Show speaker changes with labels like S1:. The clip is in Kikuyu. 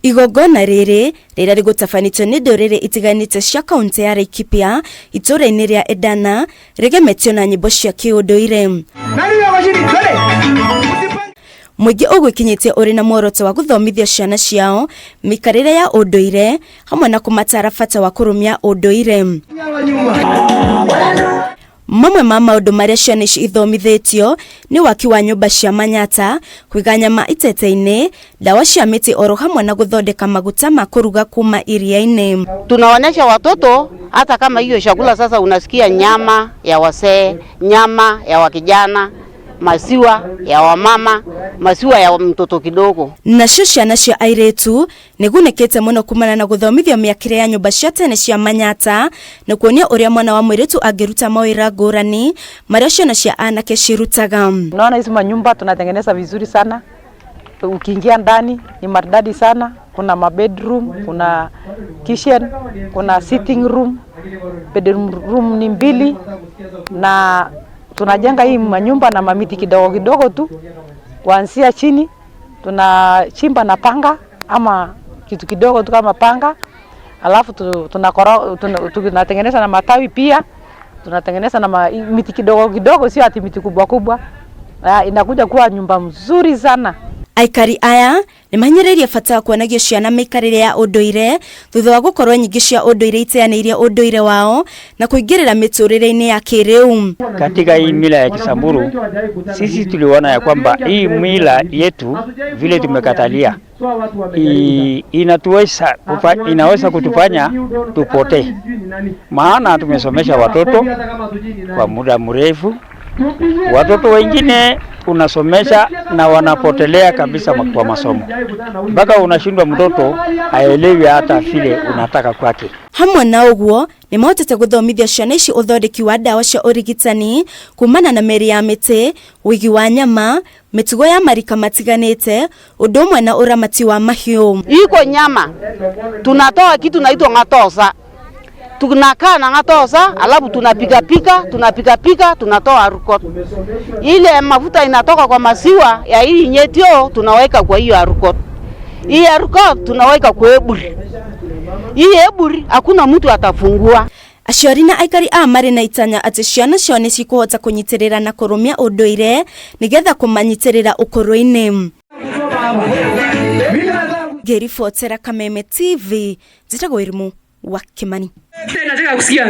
S1: Igongona rĩrĩ rĩrĩa rĩgũtabanĩtio nĩ ndũrĩrĩ itiganĩte cia kaunti ya Laikipia itũũra-inĩ rĩa Edana rĩgemetio na nyĩmbo cia kĩũndũire. Mũingĩ ũgwĩkinyĩtie ũrĩ na muoroto wa gũthomithia ciana ciao mĩikarĩre ya ũndũire hamwe na kũmataara bata wa kũrũmia ũndũire. Mamwe ma maũndũ marĩa ciana ici ithomithĩtio nĩ waki wa nyũmba cia manyata, kũiga nyama itete-inĩ, ndawa cia mĩtĩ oro hamwe na gũthondeka maguta ma kũruga kuma iria-inĩ.
S2: Tunaonyesha watoto hata kama hiyo chakula sasa, unasikia nyama ya wasee, nyama ya wakijana, maziwa ya wamama, maziwa ya mtoto kidogo.
S1: Nacio ciana cia airĩtu nĩgunĩkĩte mũno kumana na gũthomithio mĩakĩre ya nyũmba cia tene cia manyata na kuonio ũrĩa mwana wa mũirĩtu angĩruta mawĩra ngũrani marĩa ciana cia anake cirutaga.
S3: Unaona hizi manyumba tunatengeneza vizuri sana. Ukiingia ndani ni maridadi sana. Kuna mabedroom, kuna kitchen, kuna sitting room. Bedroom room ni mbili, na tunajenga hii manyumba na mamiti kidogo kidogo tu, kuanzia chini tunachimba na panga ama kitu kidogo tu kama panga, alafu tunatengeneza na matawi pia tunatengeneza na miti kidogo kidogo, sio ati miti kubwa kubwa. Inakuja kuwa nyumba mzuri sana.
S1: Aikari aya nĩ mahinyĩrĩirie bata wa kuonagio ciana mĩikarĩre ya ũndũire thutha wa gũkorwo nyingĩ cia ũndũire iteanĩirie ũndũire wao na kũingĩrĩra mĩtũrĩre-inĩ ya kĩrĩu.
S4: Katika hii mila ya Kisamburu sisi tuliona ya kwamba hii mila yetu vile tumekatalia inaweza kutufanya tupotee, maana tumesomesha watoto kwa muda mrefu. Watoto wengine unasomesha na wanapotelea kabisa kwa masomo, mpaka unashindwa mtoto aelewi hata vile unataka kwake.
S1: Hamwe na ũguo nĩ mahotete gũthomithia ciana ici ũthondeki wa ndawa cia ũrigitani kumana na mĩri ya mĩtĩ, ũigi wa nyama, mĩtugo ya marika matiganĩte, ũndũ ũmwe na ũramati wa mahiũ.
S2: Iko nyama tunatoa kitu naitwa ng'atosa, tunakaa na ng'atosa, alafu tunapika pika, tunapika pika, tunatoa arukot. Ile mafuta inatoka kwa maziwa ya hii nyetio tunaweka kwa hiyo arukot. Hii arukot tunaweka kwa eburi. Hii eburi hakuna mtu atafungua.
S1: Aciari na aikari a marĩ na itanya atĩ ciana ciao nĩ cikũhota kũnyitĩrĩra na kũrũmia ũndũire nĩgetha kũmanyitĩrĩra ũkũrũ-inĩ. Ngĩribotera Kameme TV, njĩtagwo Irimũ wa Kimani.
S5: Nataka kusikia.